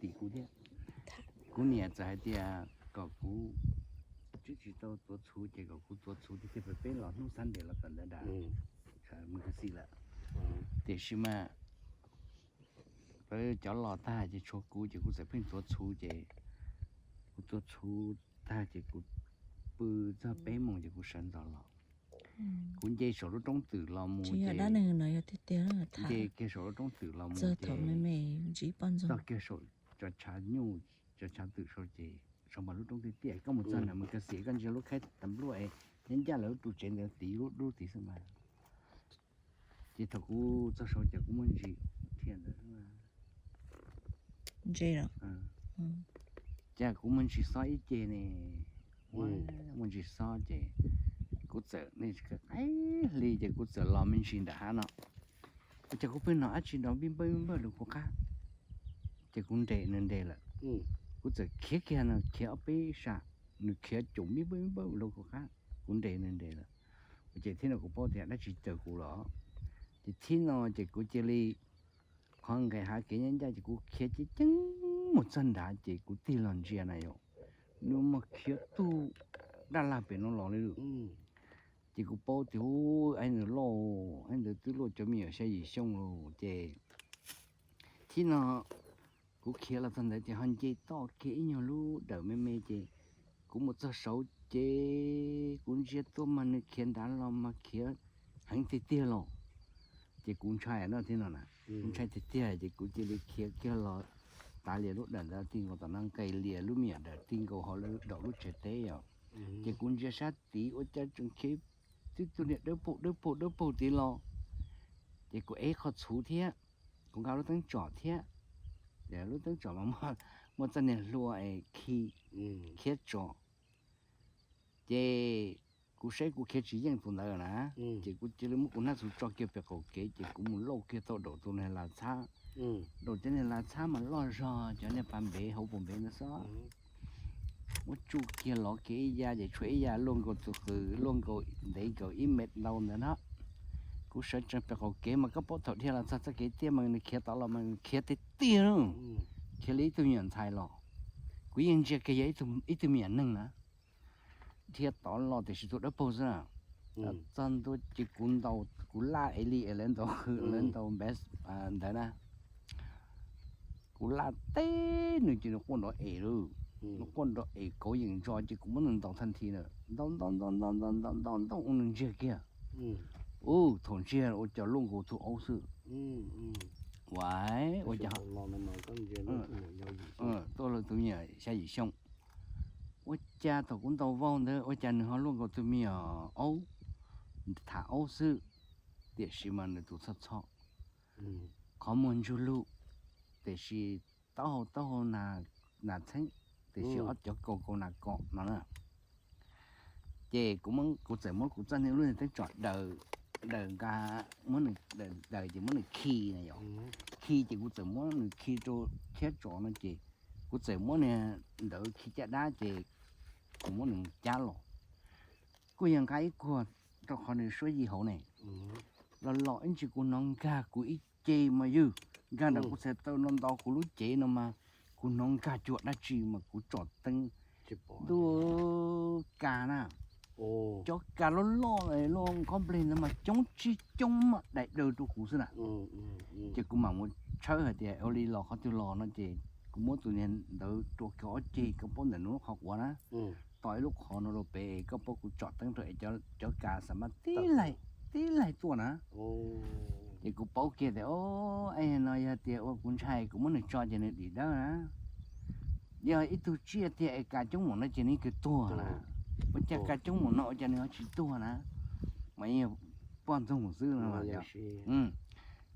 tim kuv thiab. Kuv niam txawm hais tias kom kuv tsis tsis tau tuav txhuv ces kom kuv tuav txhuv tiag tiag, peb los hnub Sunday los kawm ntawv nram Mercy lawm. Tiam sis mas lawv cov los tag ces tshuav kuv ces kuv txawm pheej tuav txhuv ces kuv tuav txhuv tag ces kuv pw txog peb moos ces kuv sawv ntxov los. Kuv nce saum lub roob twm los mus ces, nce kiag saum lub roob twm los mus ces txog kiag saum cov tshav nyuj, cov tshav twm sau ces sau npas lub roob tiaj tiaj, koj mus txog nram Mercy koj ntsia lub khaib tas npluaj es nyob ncaj lawv lub ru tsev ntawd tid lub dub tid xwb mas. Ces thaum kuv txog saud ces kuv muaj ntsis dhia ntawd, ces kuv muaj ntsis xob ib ce ne, muaj ntsis xob ces kuv txawm, qaib hli ces kuv txawm los me ntsis nram hav no. Ua cas kuv pheej hnov dab tsi nrov npij npawj npij npawj rau kuv qab, ces kuv nres nws nres lawm. Kuv txawm khiav kiag no khiav ob peb sab, nws khiav caum npij npawj npij npawj rau kuv qab, kuv nres nws nres lawm. Ua ces thaum no kuv paub tias dab tsi raws kuv los. Ces thaum no ces kuv cia li, qhov nqes hav kev ncaj ncaj ces kuv khiav ceev ceev mus txog nrad ces kuv tig los ntsia na yom, nws mas khiav tug daj laj pem no los li lawm. Ces kuv paub tias ub, ib ntawd loj, ib ntawd twb luaj cov me nyuam xya yim xyoo lawm ces thaum no kuv khiav los txog ntawd ces ho nce toj kiag ib nyuag lub dawm me me ces kuv mus txog saud ces kuv ntsia tuaj mas nws khiav nrad los mas khiav heev tiag tiag los. Ces kuv ntshai no thiab no na, kuv ntshai tiag tiag ces kuv cia li khiav kiag los tav lias lub dawm ntawd ti nkaus tom no, nqes lias lub me nyuam dawm ti nkaus hauv lawv daum lub tsev teb yom. Ces kuv ntsia sab tid ua cas tseem khiav tib tug niag dawb paug dawb paug dawb paug tid los. Ces kuv ev qhov txhuv thiab, kuv nqa lub teeb tsom thiab, lub teeb tsom mas muaj txoj niag hlua es khi khiav tso. Ces kuv saib kuv khiav tsis yeej tus ntawd na, ces kuv cia li muab kuv hnab txhuv tso kiag pem qaum kev ces kuv mus lauj kiag tau daum tus niag las txhab. Daum cov niag las txhab mas loj zog cov niag pas npev hauv paus npev ntawd xwb. Muab tsuj kiag los kiag ib yav ces tshuav ib yav luaj nkaus tus qws, luaj nkaus ntev nkaus ib mev ntau ntawd na. Kuv sawv tsees pem qaum kev mas koj paub thaum dhia los txog txoj kev tiaj mas nws khiav tod los mas nws khiav tiag tiag, khiav li ib tug me nyuam ntxhais los. Kuv yeej ntsia kiag yog ib tug me nyuam neeg na, dhia tod los tiam sis tus dawb paug xwb na. Txog ntua ces kuv ntaus, kuv laj es li es lawv ntaus, lawv ntaus npe ntawd na. Kuv laj teb nws ces nws quaj nrov es lawm, nws quaj nrov es kauv yeem ntso ces kuv muab nws ntaus thaj nthi na, ntaus ntaus ntaus ntaus ntaus ntaus ntaus ntaus ua nws ntsiag kiag. Ub, thaum ntsiag ua cas luaj nkaus tus aub xwb. Ua, ua cas tuaj lawm tus me nyuam xya yim xyoo. Ua cas thaum kuv ntaus vau ntawd ua cas nws ho luaj nkaus tus me nyuam aub, tham aub xwb, tiam sis mas nws tus txho txho, qhov muag ntsug lug, tiam sis taub hau taub hau nas txheeb, tiam sis ob cov kaus kaus nas kom no na. Ces kuv txawm muab kuv txoj niag lub niag teeb tsom daws, daws nqa, muab nws daws ces muab nws khi na yom. Khi ces kuv txawm muab nws khi rau thiab tso no ces kuv txawm muab niag ntawd khi caj dab ces kuv muab nws cab los. Kuj yog nqa ib kuag rau qhov nws suab yi hauv ne. Los los ib ntsis kuv hnov nkag kuv ib ce mas ywg, nkag nram kuv txhais taw no nto kuv lub cev no mas kuv hnov nkag cuag dab tsi mas kuv tsom teeb, ntuj, kas na, cov kas loj loj luaj nkob npleg ntawd mas coob tsis coob mas daim daws rau kuv xwb na. Ces kuv mam mus tshawb hais tias ua li los qhov twg los no ces kuv muab tus niag ntawd rua kiag ob ceg koj paub ntawm nws lub qhov quav na, tos ib lub qhov no rau pem koj paub kuv tsom teeb rau es cov kas xam maj tib laig, tib laig tuaj na. Ces kuv paub kiag tias o, no yog tias ua kuv ntshai kuv muab nws tso ces nws dim dawb na. Yog ib tug tsiaj tiag es kas coob npaum no ces nws kws tuag na. Ua cas kas coob npaum no ua cas nws ho tsis tuag na, mas yog poj ntxoog xwb no.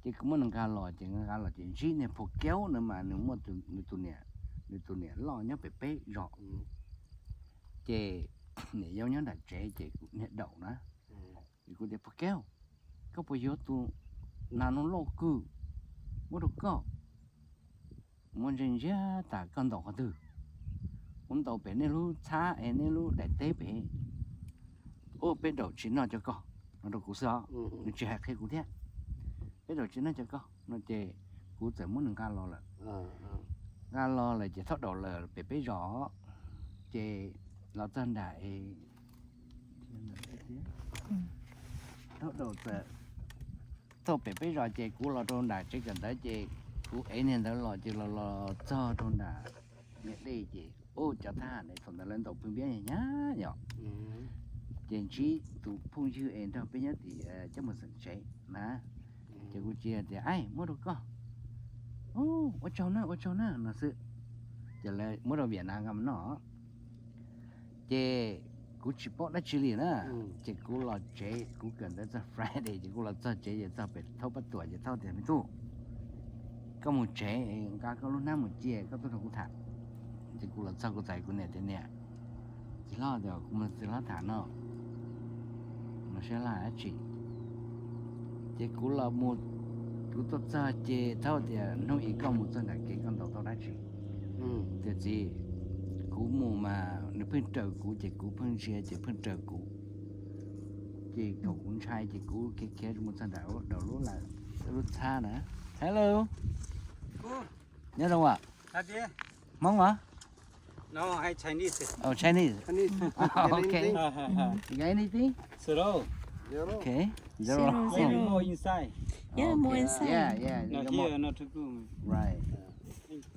Ces kuv muab nws nqa los ces nqa los ces ntsib niag phu keub no mas nws muaj nws tus niam, nws tus niam loj nyob pem peb zos. Ces niam yau nyob nram tsev ces kuv niag daum na. Ces kuv tias phu keub, koj puas yuav tus nas no loj kawg, muab rau koj, muab ntsia ntsia tas koj ntaus qhov twg. Kuv ntaus pem nej lub txhab es nej lub daim teb pem. Ub, peb daum tsis noj cov koj, no rau kuv xwb os, nws tsis hais qhia kuv thiab. Peb daum tsis noj cov koj no ces kuv txawm muab nws nqa los lawm. Nqa los lawm ces thaub daum lawm pem peb zos, ces los txog nram es, thaub daum txawm, thaum pem peb zos ces kuv los rau nram tsev kawm ntawv ces kuv ev niag ntawd los ces los los txog rau nram niag dej ces ua cov thab ham thaum ntawd lawv ntaus phwj npiab hnyav hnyav yom. Ces ntsib tus phooj ywg es nrog peb nyob tim coj mus xeem tsev na, ces kuv cia tias, Aib, muab rau koj, ua tsaug na, ua tsaug na no xwb. Ces lawv muab rau Viam Nam nqa mus noj. Ces kuv tsis paub dab tsi li na, ces kuv los tsev, kuv kawm ntawv txog Friday ces kuv los txog tsev ces txog pem thaub Pab Tuam ces thaub tias, Me tub, koj mus tsev, nqa koj lub hnab mus cia, koj tuaj nrog kuv tham. Ces kuv los txog kuv txais kuv niam tias, Niam, txiv hlob tias kuv mus txiv hlob tham no, mus saib laj dab tsi. Ces kuv los mus, kuv tuaj txog ces thaub tias, Hnub ib koj mus txog nram kev koj ntaus tau dab tsi? Tias, Txiv, kuv mus mas nws pheej raws kuv ces kuv pheej ntsia ces pheej raws kuv. Ces thaum kuv ntshai ces kuv khiav khiav mus txog nram daus lub lawm, lub txhab na. Hello. Nyob zoo os? Hmoob os? No, I Chinese. Oh, Chinese. Chinese. Okay. You got anything? Zero. Zero. Okay. Zero. Zero, zero. Maybe more inside. Yeah, more inside. Yeah, yeah. No, here not too good. Right.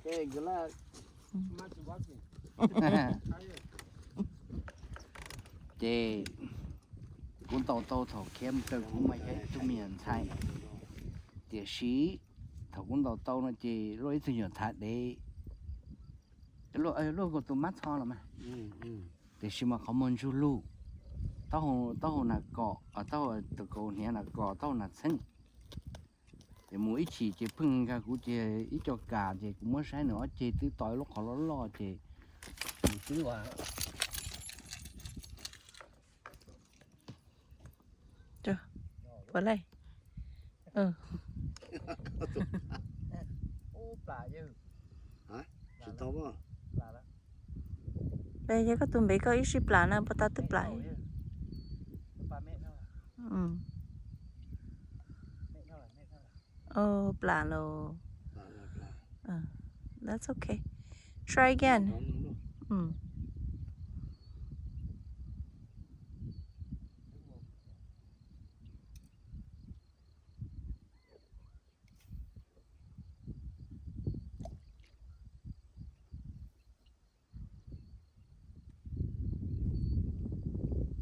Okay, good luck. Much walking. Ces kuv ntaus tau thaum khiav mus raws kuv mas yog ib tug me nyuam ntxhais, tiam sis thaum kuv ntaus tau no ces luaj ib tug nyuam thav dev, luaj kuv tus mab txho los mas, tiam sis mas qhov muag ntsug lug, taub hau na kom, taub hau tus kaus hniav na kom taub hau na txheeb. Ces mus ib chim ces pheej nkag kuv ces ib co kas ces kuv muab saib nws ob ceg twb to ib lub qhov loj loj ces nws twb ua Peb yog koj tus npe koj ib sij plam na, puas tau twb plam? Plam los. That's okay. Try again.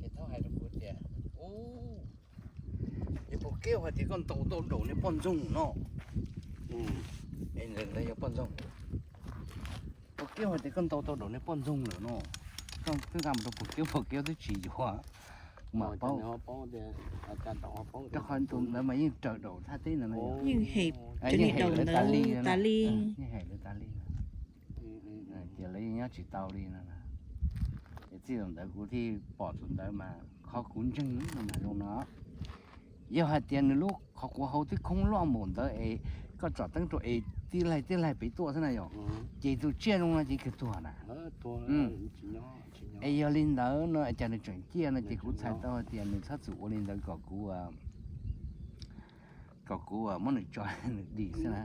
Ces thaub hais rau kuv tias, Ub, es puas kev hais tias koj ntaus tau daum niag poj ntxoog no? Ntawd yog poj ntxoog. Puas kev hais tias koj ntaus tau daum niag poj ntxoog lawm no? Koj twb nqa mus rau puas kev, puas kev twb tsis yuav. Kuv mam paub. Rau qhov tus ntawd mas yeej raws daum thaj teb ntawd no. Yeej hem lawv tas li, tas li. Yeej hem lawv tas li. Ces lawv yeej nyob tsis tau li no. Ces txij thaum ntawd kuv thiaj pom tus ntawd mas qhov kuv ntseeg no mas zoo no. Yog hais tias nws lub qhov quav hauv twb khoob loj npaum ntawd es koj tsom teeb rau es tib laig tib laig pem tuaj xwb na yom, ces tus tsiaj zoo no ces kawg tuag na. Es yog li ntawd no cas nws tseem ciaj no ces kuv txhais tau hais tias nws txhob txwm ua li ntawd kom kuv, kom kuv muab nws tso nws dim xwb na.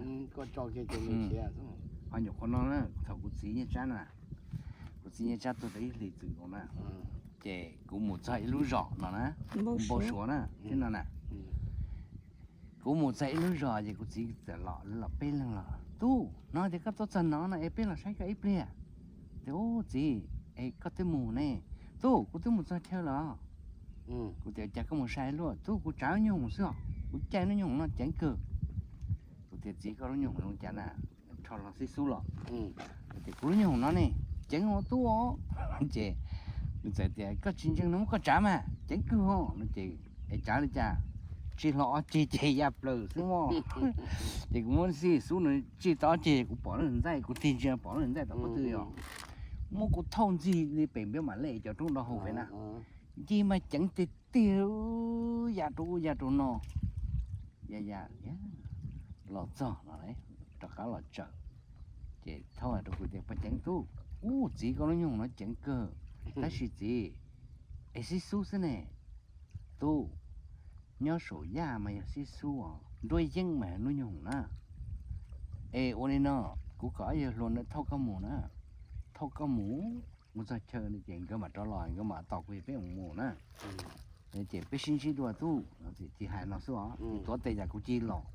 Ho nyuam qhuav no na, thaum kuv txiv Nyiaj Tsab na, kuv txiv Nyiaj Tsab tuag tau ib hlis txwm no na, ces kuv mus txog ib lub zos no na, kuv npau suav na, tib no na. Kuv mus txog ib lub zos ces kuv txiv txawm los, los peb leeg los, Tub, hnov tias koj tuaj txog no no es peb los saib koj ib pliag. Tias, Ub txiv, es koj twb mus ne? Tub, kuv twb mus txog chaw los. Kuv tias, Cas koj mus sai luaj? Tub, kuv tsav lub nyooj hoom xwb os, kuv caij lub nyooj hoom no ceev kawg. Kuv tias, Txiv, koj lub nyooj hoom zoo cas na? Rho los xib xub los. Kuv tias, Kuv lub nyooj hoom no ne, ceev os tub os. Ces nws txawm tias, Koj tsis ntseeg no muab koj tsav mas, ceev kawg os no. Ces, Es tsav li cas? Tsis hlo ob ceg ces ya plaws xwb mog. Ces kuv muab xib xub no tsij tau ob ceg, kuv pom lub ntxaij, kuv tig ntsia pom lub ntxaij tom qab twg yog muab kuv thauj ntxig li pem npiab mam lej cov roob do hauv pem na. Ncig mas ceev tiag tiag, ya rau ub ya rau no, ya ya los txog no, rov qab los tsaws. Ces thaub hais rau kuv tias, Puas ceev tub? Ub txiv, koj lub nyooj hoom no ceev kawg, tab sis txiv, es xib xub xwb ne. Tub, nyob saum yaj mas yog xib xub os, nruab yeeb mas yog lub nyooj hoom na. Es ua li no, kuv kom ob yawg hluas ntawd thauj koj mus na, thauj koj mus, mus txog chaw ces nkawd mam rov los, nkawd mam tos kuv es peb mus na. Ces peb sib ntsib dua tub, txiv hais no xwb os, tuav tes cas kuv cia li los.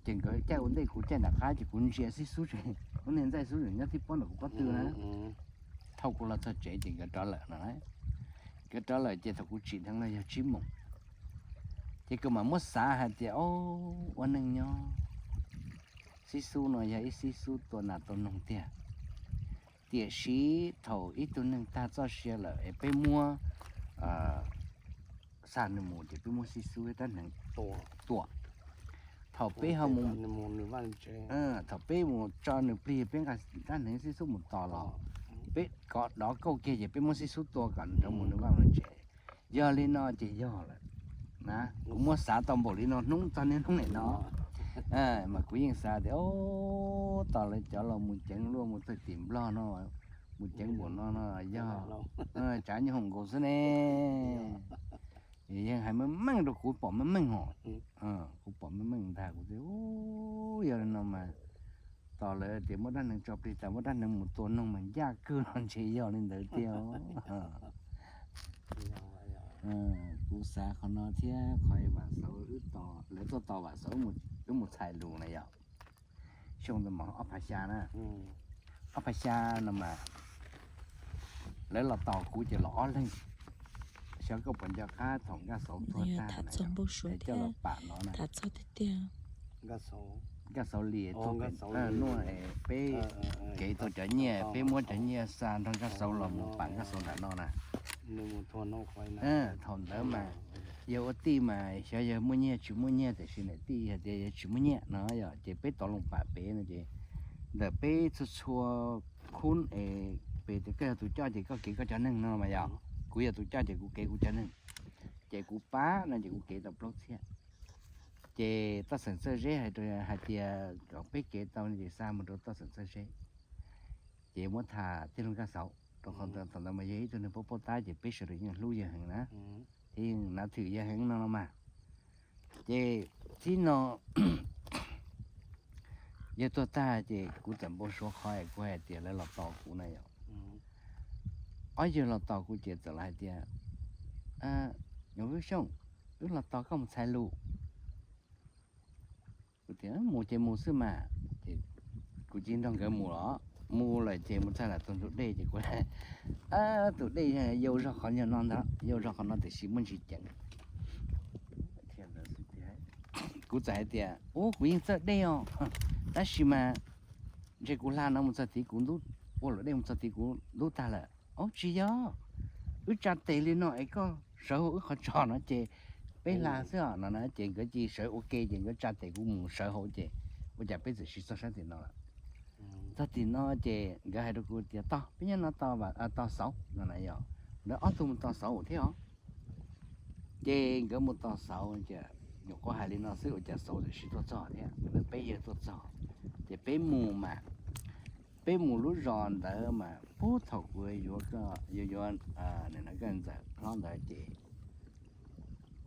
Ces nkawd caij ua ntej kuv caij nram qab ces kuv ntsia xib xub tseem, lub niag ntxaij xub tseem nyob tib pob ntawm kuv pob tw na. Thauj kuv los txog tsev ces nkawd rov lawm no. Nkawd rov lawm ces thaum kuv tsim dheev los yog tsib moos. Ces kuv mam muab xav hais tias, o, ua neej nyob, xib xub no yog ib xib xub tua nas tua noog tiag. Tiam sis thaum ib tug neeg tag txoj sia lawm es peb muab xa nws mus ces peb muab xib xub rab hneev tua. Thaum peb ho mus, thaum peb mus tso nws plig peb nqa rab hneev xib xub mus tos los, peb kov dov kauj kiag ces peb muab xib xub tua kom nws rov mus nws vaj nws tsev. Yog li no ces yog lawm na. Kuv muab xav tau npaum li no hnub txog niaj hnub nim no, mas kuv yeej xav tias, o, tos lawv cov los mus ceev luaj mus txog tim Nplog no, mus ceev npaum no no yog tsav nyuag hoom nkaus xwb ne. Yeej hais meej meej rau kuv pom meej meej os. Kuv pom meej meej ntag kuv tias, u, yog li no mas tos lawv tias muab rab hneev tso plig tas muab rab hneev mus tua noog mas ncaj kawg no ntshe yog li ntawd tiag. Kuv xav qhov no thiab qhov Vam Xauv, lawv tuaj tos Vam Xauv wb mus txhais lus na yom. Xyoo ntawd mas ob phav xya na, ob phav xya no mas lawv los tos kuv ces los ob leeg. Xyov koj puas nco qab thaum Nkaj Xauv tuag tag na, coj los pam no na. Nkaj Xauv li tuag, peb kev tau cov nyiaj, peb muab cov nyiaj xa nrog Nkaj Xauv los mus pam Nkaj Xauv nram no na. Thaum ntawd mas yawg ua tij mas xyov yawg muaj nyiaj tsis muaj nyiaj, tiam sis niam tij hais tias yawg tsis muaj nyiaj no yom, ces peb tau los pam pem no ces ntawm peb txhua txhua khub es pem tias koj yog tus coj ces koj kev koj cov neeg no mas yom, kuv yog tus coj ces kuv kev kuv cov neeg. Ces kuv pab no ces kuv kev tau plaub txhiab. Ces Toj Xeem Txawj Zeb hais tias kom peb kev tau no ces xa mus rau Toj Xeem Txawj Zeb. Ces muab tham tij laug Nkaj Xauv, rau qhov thaum ntawd mas yog ib tug neeg paub paub tab ces peb sawv daws yeej hlub yawg heev na, thiab yeej nav thwm yawg heev no no mas. Ces txij no yawg tuag tag ces kuv txawm npau suav qhov es kuv hais tias lawv los tos kuv na yom. Ob yawg los tos kuv ces txawm los hais tias, Nyuam Vwj Xyooj, wb los tos koj mus txhais lus. Kuv tias, Mus ces mus xwb mas. Ces kuv cia li nrog nkawd mus los, mus lawm ces mus txog nram tus ntug dej ces kuv, tus dej yau zog qhov no ntag, yau zog qhov no tiam sis muaj ntsis ceev. Kuv txawm hais tias, Ub, kuv yeej txawj dej os, tab sis mas ntshe kuv hla no mus txog tid kuv ntub, ua luam dej mus txog tid kuv ntub tag lawm. Au, tsis yog, wb tsa tes li no es koj sawv hauv wb qhov tsos no ces peb hla xwb os no na. Ces nkawd cia li sawv ua ke ces nkawd tsa tes kuv mus sawv hauv ces ua cas peb txawm sis txog sab tim no lawm. Txog tim no ces nkawd hais rau kuv tias, Tog, peb nyob no tos Xauv no na yom. Nkawd ob tug mus tos Xauv thiab os. Ces nkawd mus tos Xauv ces nyuam qhuav hais li no xwb ua cas Xauv txawm sis tuaj txog thiab, nkawd peb yawg tuaj txog. Ces peb mus mas, peb mus lub zos ntawd mas pub thaum kuv yuav, yuav, yuav, nim no Nkaj Ntxawm hlob ntawd ces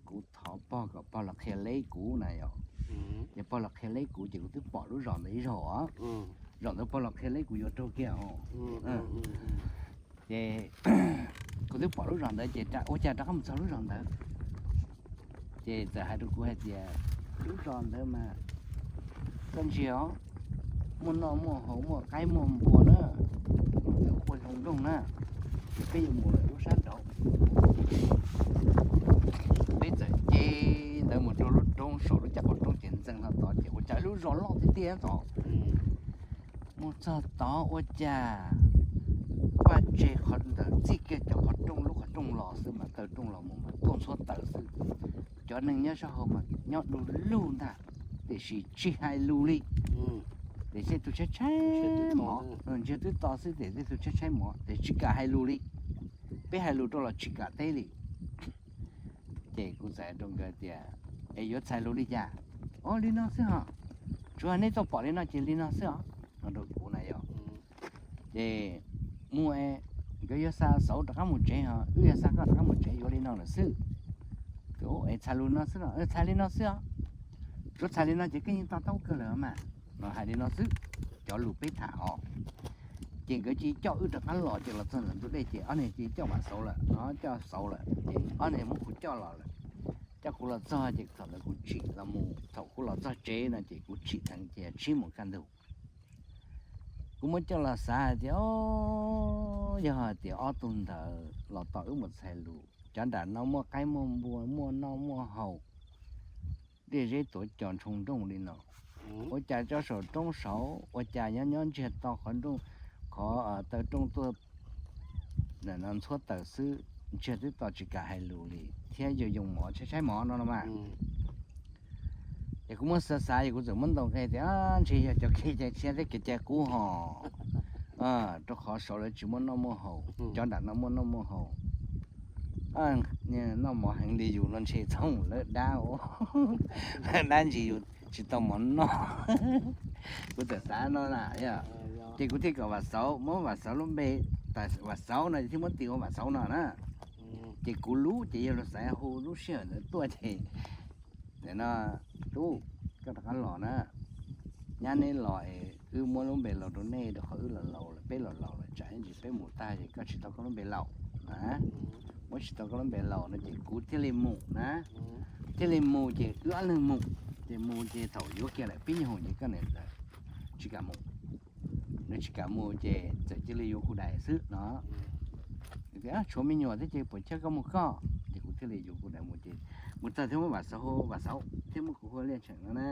kuv thov pog kom pog los qhia leb kuv na yom. Ces pog los qhia leb kuv ces kuv twb pom lub zos ntawd ib zaug os. Zaum ntawd pog los qhia leb kuv yuav raug kiag os. Ces kuv twb pom lub zos ntawd ces ua cas rov qab mus txog lub zos ntawd. Ces txawm hais rau kuv hais tias, Lub zos ntawd mas koj ntsia os, muaj noj muaj haus muaj qaib muaj npua na, muaj ntawd quaj hloov nrooj na, ces peb yuav mus lawm lub sab nraud. Peb txawm nce ntawd mus rau lub roob saum lub caj qhov roob ces ntxeev hlo tod ces ua cas lub zos loj tiag tiag tod. Mus txog tod ua cas vaj tse qhov ntawm txij kiag cov qhov rooj lub qhov rooj los xwb mas taw rooj los mus mas tuaj ntxhuav taws xwb. Cov neeg nyob sab hauv mas nyob du lug ntag, tiam sis tsis hais lus li. Tiam sis tus tshaib tshaib mov, ntsiag twb to xwb tiam sis tus tshaib tshaib mov tias tsis kam hais lus li. Peb hais lus rau los tsis kam teb li. Ces kuv txawm hais rau nkawd tias, Es yuav txhais lus li cas? Os, li no xwb hos, tsuav nej tuaj pom li no ces li no xwb os, no rau kuv na yom. Ces mus es nkawd yuav xa Xauv rov qab mus tsev hos wb yuav xa koj rov qab mus tsev, yuav li no lawm xwb. Es txhais lus no xwb los? Txhais li no xwb os. Tsuav txhais li no ces koj yeej to taub kawg lawm mas, no hais li no xwb. cov lus peb tham os. Ces nkawd cia li coj wb rov qab los, ces los txog ntawm ntug dej ces ob niag cia li coj Vam Xauv lawm no, coj Xauv lawm ces ob niag muab kuv coj los lawm. Coj kuv los txog ces thaum ntawd kuv tsim los mus, thaum kuv los txog tsev no ces kuv tsim dheev ces tsib moos kaj ntug. Kuv muab coj los xav hais tias, o, yog hais tias ob tug ntawd los tos wb mus txhais lus, cov nram no muaj qaib muaj npua, muaj noj muaj haus, dej zeb tuav cos ntshoo nrooj li no, ua cas tso saum roob saud ua cas nyob nyob ntsiag to qhov nrooj, qhov taw rooj tuaj ntxhuab taws xwb, ntsiag twb to tsis kam hais lus li thiab, yog yoo mov tshaib tshaib mov no no mas. Ces kuv muab xav xav es kuv txawm muab ntaus nqe tias ntshe yog cov kev cai tshiab thiab kev cai qub hos, rau qhov saud lawv tsis muaj noj muaj haus, cov nram no muaj noj muaj haus. Noj mov heev li yus no ntshe txhob mus lawv dab, dab ntsis yus tsis tau mov noj. Kuv txawm xav no na, ces kuv thiaj kom Vam Xauv, muab Vam Xauv lub npe, Vam Xauv no thiaj muab tis ua Vam Xauv no na. Ces kuv lub ces yog luag xaiv hu lub sij hawm ntawd tuaj ces no, tub, koj rov qab los na, nyab neb los es wb muab lub npe laus rau nej, rau qhov wb los laus lawm, peb los laus lawm, tsam ib ntsis peb mus tag ces koj tsis tau koj lub npe laus na, muab tsis tau koj lub npe laus no ces kuv thiaj li mus na, thiaj li mus ces wb ob leeg mus, ces mus ces thaum yuav kiag lawm peb nyuag hoom ces koj niam ntxawm tsis kam mus, nws tsis kam mus ces txawm cia li yuav kuv daim xwb no. Tias tshuav me nyuam thiab ces puas chawj koj mus koj, ces kuv thiaj li yuav kuv daim mus ces mus txog thiaj muab Vam Xauv hu, Vam Xauv thiaj muab kuv hu Liaj Tsheem no na.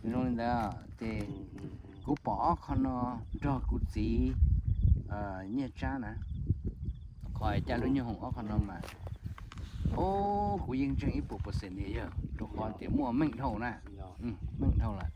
Zoo li ntawd ces kuv pom ob qho no nrog kuv txiv Nyiaj Tsab na, qhov cas lub nyuag hoom ob qho no mas, o, kuv yeej ntseeg ib puas percent tias yog rau qhov tias muaj meej dhau na, meej dhau lawm.